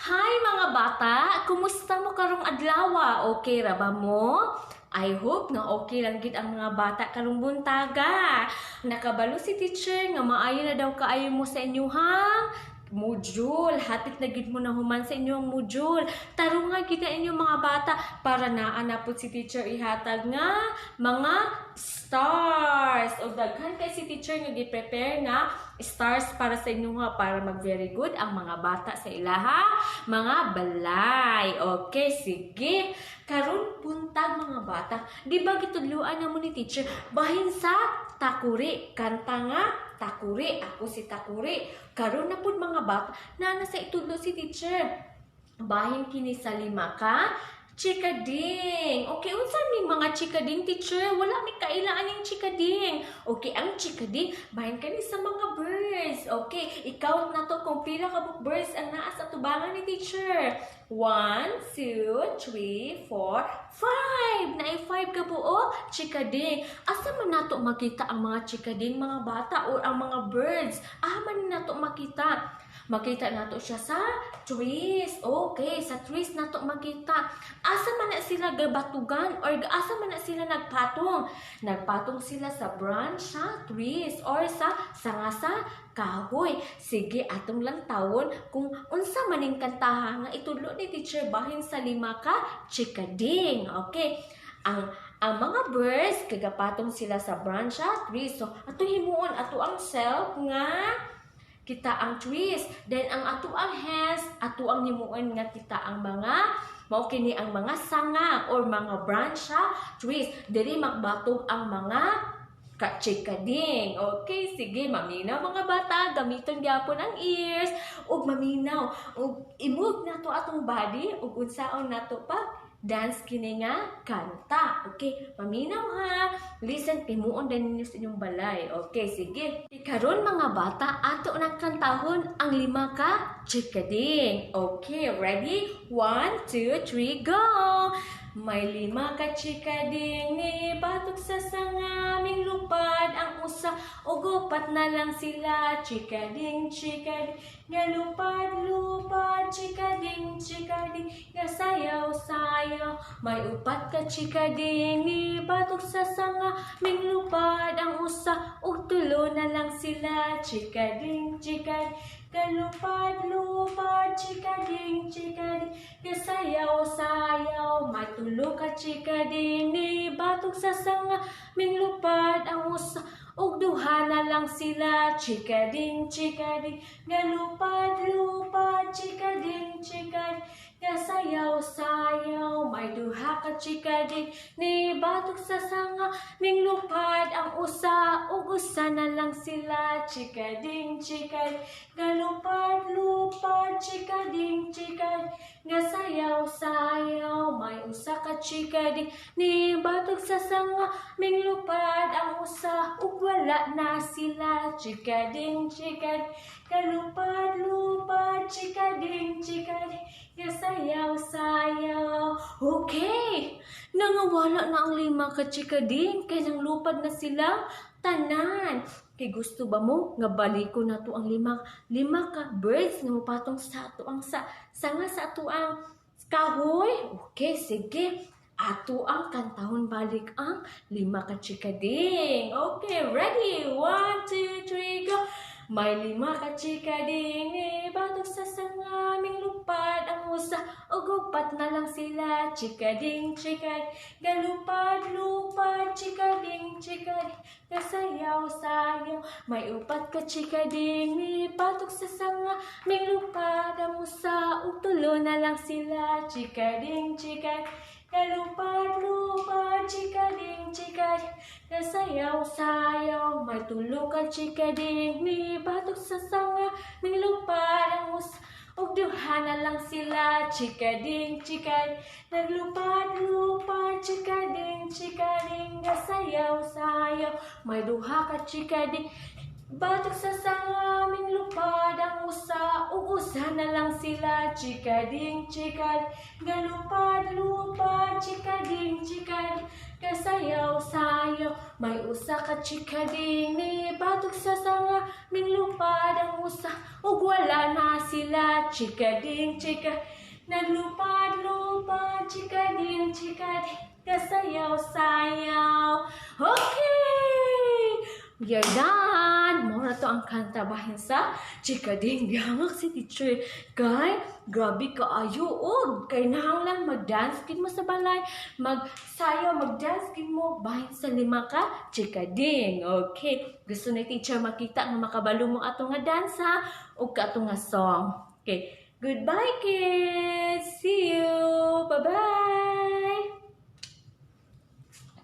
Hi, mga bata! Kumusta mo karong adlaw? Okay ra ba mo? I hope nga okay lang gid ang mga bata karong buntaga. Nakabalo si teacher nga maayo na daw kaayo mo sa inyuhang module. Hapit na gid mo na human sa inyong module. Tarunga gid na inyong mga bata para naa na pud si teacher ihatag nga mga stars. O daghan kay si teacher nga gi-prepare nga stars para sa inyo nga para mag very good ang mga bata sa ilaha mga balay. Okay, sige. Karon buntag, mga bata, di ba gitudloan na mo ni teacher bahin sa takuri, kanta nga "Takuri, Ako si Takuri"? Karon na pud, mga bata, na nasa itudlo si teacher bahin kini sa lima ka chikading. Okay, unsa mi mga chikading, teacher? Wala mi kaila aning chikading. Okay, ang chikading bahin kani sa mga birds. Okay, i-count na to kung pila ka buok birds ang naa sa tubangan ni teacher. 1, 2, 3, 4, 5. Naay 5 ka buok chikading. Asa man nato makita ang mga chikading, mga bata, or ang mga birds? Ah, man nato makita? Makita nato siya sa trees. Okay, sa trees nato makita. Asa man na sila gabatugan or asa man na sila nagpatong? Nagpatong sila sa branch sa trees or sa sanga sa kahoy. Sige, atong lang tawon kung unsa maning kantaha nga itudlo ni teacher bahin sa lima ka chikading. Okay. Ang mga birds kagapatong sila sa branch sa trees. So, ato himuon ato ang self nga kita ang trees. Then ang ato ang hands, ato ang himuon nga kita ang mga mao kini ang mga sanga or mga branch sa trees. Diri magbatog ang mga kachikading. Okay, sige, maminaw, mga bata, gamiton gyapon ang ears ug maminaw ug i-move nato atong body ug unsaon nato pa dance kini nga kanta. Okay, maminaw ha. Listen, himuon din ninyo sa inyong balay. Okay, sige. Karon, mga bata, ato nang kantahon ang lima ka chikading. Okay, ready? One, two, three, go! May lima ka chikading ni batok sa sanga, minglupad ang usa ug upat na lang sila. Chikading, chikading, nga lupad lupad, chikading, chikading, nga sayaw sayaw. May upat ka chikading ni batok sa sanga, minglupad ang usa ug tulo na lang sila. Chikading, chikading, galupad lupad, chikading, chikading, nga sayaw sayaw. May tulo ka chikading ni batok sa sanga, minglupad ang usa ug duha na lang sila. Chikading, chikading, nga lupad lupad, chikading, chikading, nga sayaw sayaw. May duha ka chikading ni batok sa sanga, minglupad ang usa ug usa na lang sila. Chikading, chikading, nga lupad lupad, chikading, chikading, nga sayaw sayaw. May usa ka chikading ni batok sa sanga, minglupad ang usa ug wala na sila. Chikading, chikading, galupad lupad, chikading, chikading, nga sayaw sayaw. Okay, nangawala na ang lima ka chikading kay nang lupad na sila tanan. Kay gusto ba mo nga baliko na to ang lima lima ka birds nga mopatong sa ato ang sa sanga sa ato ang kahoy? Okay, sige. Ato ang kantahon balik ang lima ka chikading. Okay, ready? One, two, three, go! May lima ka chikading ni batok sa sanga, minglupad ang usa ug upat na lang sila. Chikading, chikading, galupad lupad, chikading, chikading, gasayaw sayaw. May upat ka chikading ni batok sa sanga, minglupad ang usa ug tulo na lang sila. Chikading, chikading, galupad lupad, chikading, chikading, gasayaw sayaw. May tulo ka chikading ni batok sa sanga, minglupad ang usa ug duha na lang sila. Chikading, chikading, naglupad lupad, chikading, chikading, gasayaw sayaw. May duha ka chikading Batok sa sanga lupad ang usa ug usa na lang sila, chikading chikad, galupad lupad, chikading chikad, kasayaw sayaw. May usa ka chikading ni batok sa sanga, lupad ang usa ug wala na sila, chikading chikad, naglupad lupad, chikading chikad, kasayaw sayaw. Okay! We are done! Mao na to ang kanta bahin sa chikading. Gihangak si teacher. Kay, grabe kaayo. Og, kay nahanglan mag-dance gid mo sa balay. Magsayaw, mag-dance gid mo bahin sa lima ka chikading. Okay. Gusto ni teacher makita nga makabalo mo ato nga dance ha ug ato nga song. Okay. Goodbye, kids! See you! Bye-bye!